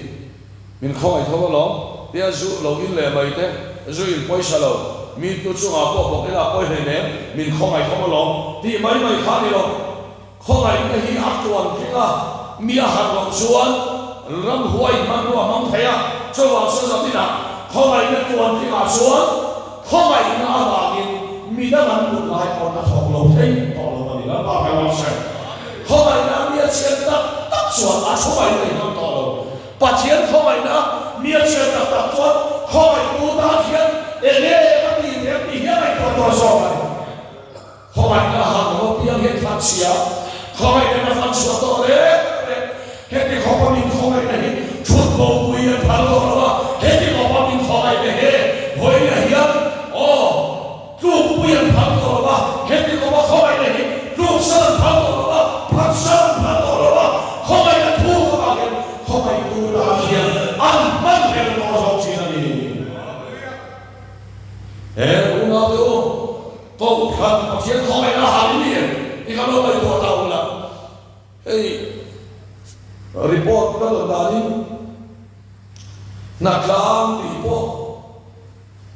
Min khawngaih tho alawm, tia zu lo in leh mai te, zu in pawisa lo, mi tu chungah pawh bawk ila pawi hlei nem, min khawngaih tho alawm, tih mai mai kha a ni lo. Khawngaihna hi a tuan tling a, mi a harh loh chuan ramhuai hmanrua a hmang thei a, chuvang chuan zaninah khawngaihna tuan tlingah chuan khawngaihna avangin mi dang an mut lai pawn a thawk lo thei tawh lo a ni. Lalpa ka lawm se. Khawngaihna mi a chian tak tak chuan a thu mai mai hmang tawh lo. Pathian khawngaihna mi a chian tak tak chuan khawngaihtu tan hian enge ka tih ve ang tih hi a ngaihtuah tawh zawk a ni. Khawngaihna han rawh piang hian thlan chhia, khawngaihna na fan chhuah tawh reng reng. Heti khawpa min khawngaihna hi thut bo pui an phal tawh lo a, heti khawpa min khawngaihna he vawiinah hian aw tluk pui an phal tawh lo a, heti khawpa khawngaihna hi tluk san an phal tawh lo a, phat san an phal tawh lo a, khawngaihna thuk avangin khawngaihtu tan hian an hman hmel tawh zawk thin a ni. He unaute u, Kohhran Pathian khawngaihna a hal ni em tih kha lo ngaihtuah ta ula. Hei report ka dawn danin hnatlang tih pawh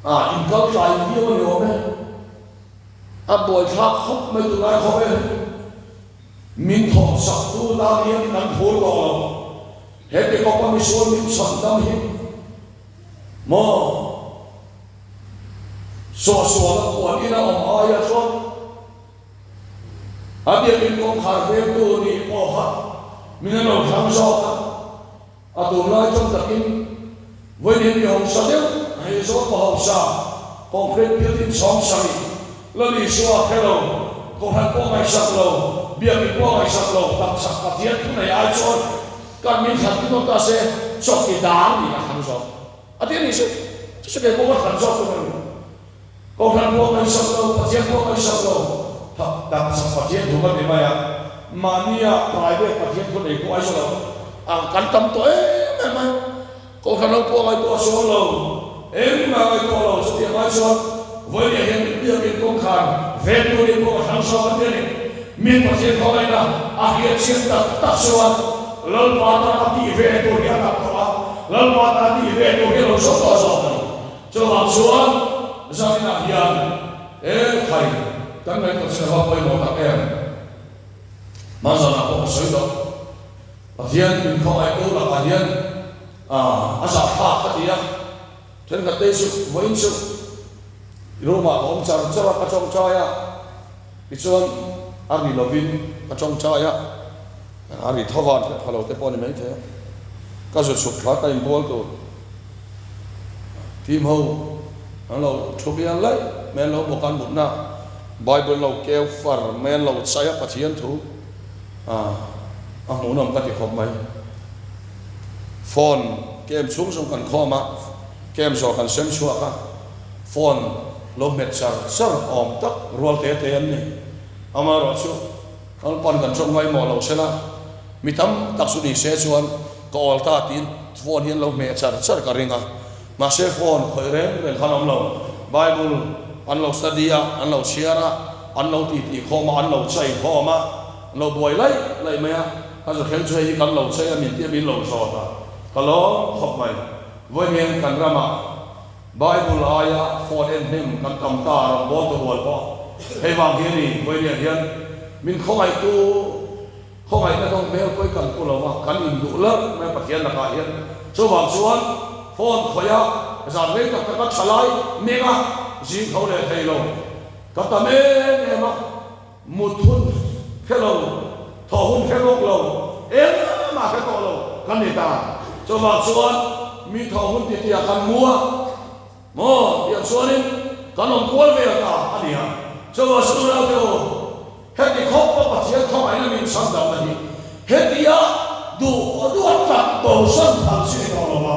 a inkal tlai viau a ni awm e. A buaithlak khawp mai tunlai khawvel hi. Min thawhsaktu tan hian kan phur tawh lo. Heti khawpa misual min chhan dam hi maw suahsuala puan ina awm aia chuan a biakin kawngkhar vengtu nih pawha min an lo thlang zawk a, a tunlai chuan takin vawiin mi hausa deuh hei zawk pa hausa concrete building 70 la Isua hre lo, kohhran pawh ngaihsak lo, biakin pawh ngaihsak lo, taksak Pathian thu nei ai chuan kan min thlan tum awm ta se chawki dar nih a thlang zawk. A ti a nih chu, chu chu kei pawh ka thlan zawk tur a ni. Kohhran pawh ngaihsak lo, Pathian pawh ngaihsak lo, tha taksak Pathian thu ka ti mai a, mahnia private Pathian thu nei pawh ai saw lo ang kan tam tawh em em mai. Kohhran lo pawh ngaihtuah sual lo, engmah ngaihtuah lo chutiang ai chuan vawinia hian biakin kawngkhar ven turin pawh ka thlang zawk a ti a ni. Mi Pathian khawngaihna a hriat chian tak tak chuan Lalpa tan a tih ve tur hi a dap tawh a, Lalpa tan a tih ve tur hi a lo zawk tawh zawk a ni. Chuvang chuan zaninah hian e khai kan ngaihtuah chin ava pawimawh tak em? Hmanzanah pawh ka sawi tawh. Pathian min khawngaihtu lakah hian a zahthlak ka ti a, thenkhat te chu vawiin chu room ah ka awm char char a, ka tawngtai a, tichuan a ri lovin ka tawngtai a, a ri tho van hre pha lo te pawh a ni maithei a, ka zu chhuk thla ka inbual tur team ho an lo thu bial laih mai an lo bawk a, an mutna Bible lo keu far mai an lo chai a Pathian thu. A a hmuhnawm ka ti khawp mai. Phone kem chhung zawng kan khawm a, kem zawh kan sem chhuak a, phone lo hmet char char awm tak rual te te an ni. Amaherawhchu Lalpan kan tawng ngaimawh lo sela, mi tam tak chu ni se chuan ka awl ta tiin phone hi an lo hmeh char char ka ring a. Mahse phone khawih reng reng khan awm lo. Bible an lo study a, an lo chhiar a, an lo titi khawm a, an lo chai khawm a, an lo buai laih laih mai a, ka zu thleng chu hei hi kan lo chai a min tia min lo zawt a, ka lawm khawp mai. Vawiin kan ramah Bible aia phone en hnem kan tam ta rawngbawltu rual pawh hei vang hi a ni. Vawiin hian min khawngaihtu Khawngaihna dawng hmel pawi kan pu lo a, kan induh lerh mai a Pathian lakah hian. Chuvang chuan phone khawih a, zan rei tak tak a tha lai meng a, zing tho leh thei lo. Ka tam em em a, mut hun hre lo, thawh hun hre bawk lo, engmah hre tawh lo kan ni ta. Chuvang chuan mi thawh hun titiah kan mu a, maw tiang chuanin. kan awm kual vel ta a ni a. Chuvang chu unaute u, heti khawpa Pathian khawngaihna min chhandamna hi hetia duh duh tak bosan phal chi ni tawh lo va,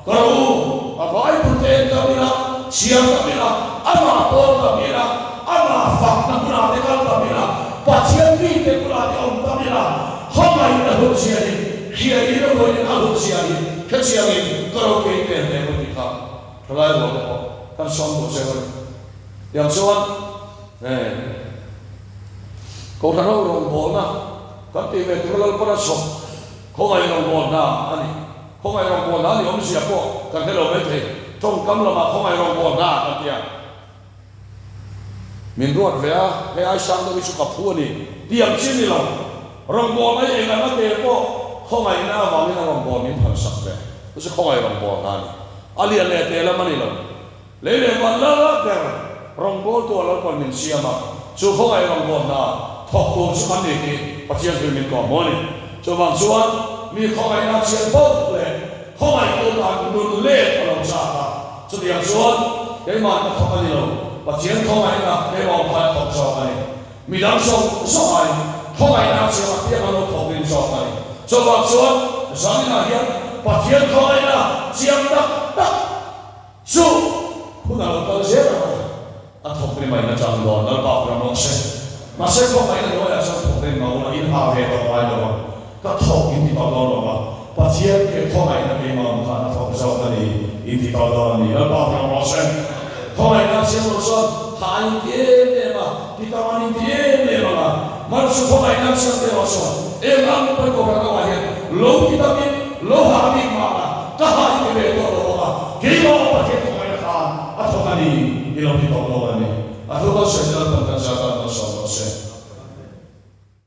Ka ru, a Bible te en tam ila, chhiar tam ila, amah pawl tam ila, amah fakna hmunah te kal tam ila, Pathian mite bulah te awm tam ila, khawngaihna hun zia hi hria in a vawiin a hun zia hi hrechiangin ka ro kei pen ve maw tih kha thalai rual te pawh kan sawm duh zeuh a ni. Tiang chuan eh Kohhran ho rawngbawlna kan tih ve tur Lalpan a chhawk khawngaih rawngbawlna a ni. Khawngaih rawngbawlna ni awmzia pawh kan hre lo mai thei. Tawngkam lamah khawngaih rawngbawlna kan ti a. Min ruat ve a, hei ai sang deuh hi chu ka phu a ni tih ang chi a ni lo. Rawngbawlna hi eng anga te pawh khawngaihna avangin a rawngbâwl min phalsak ve. Chu chu khawngaih rawngbawlna a ni. A lian leh te lam a ni lo. Lei leh van lal ber rawngbawltu a Lalpan min siam a, chu khawngaih rawngbawlna thawk tur chu kan ni tih Pathian thil min kawh hmuh a ni. Chuvang chuan mi khawngaihna chian bawk leh khawngaihtu tan nun let a lo chak a, chutiang chuan keimah ka thawk a ni lo, Pathian khawngaihna keimah awm khan thawk zawk a ni. Midang zawng zawng ai khawngaihna chiang apiang an lo thawk rin zawk a ni. Chuvang chuan zaninah hian Pathian khawngaihna chiang tak tak, Chu hun a lo kal zel ang a, a thawk rim a in atang dawn, Lalpa ram rawh se. Mahse khawngaih na hnuaiah chuan thawk rim a ula in ha ve tawh ngai lo a, ka thawk in ti tawh dawn lo a, Pathian ke khawngaih na keimah awm khan a thawk zawk a ni in ti tawh dawn a ni, Lalpa ram rawh se. Khawngaih na chiang lo chuan ha an inti em em a, ti tam an inti em em ang a, man chu khawngaih na chiang te erawh chuan eng ang pawi kohhran ho ah hian lo ti tamin lo ha bik mah la, Ka ha i ti ve tawh lo ang a, keimah aw Pathian khawngaihna khan a thawk a ni i lo ti tawh dawn a ni. A thu kan sawi zel pawn kan zar tan kan sawm rawh se.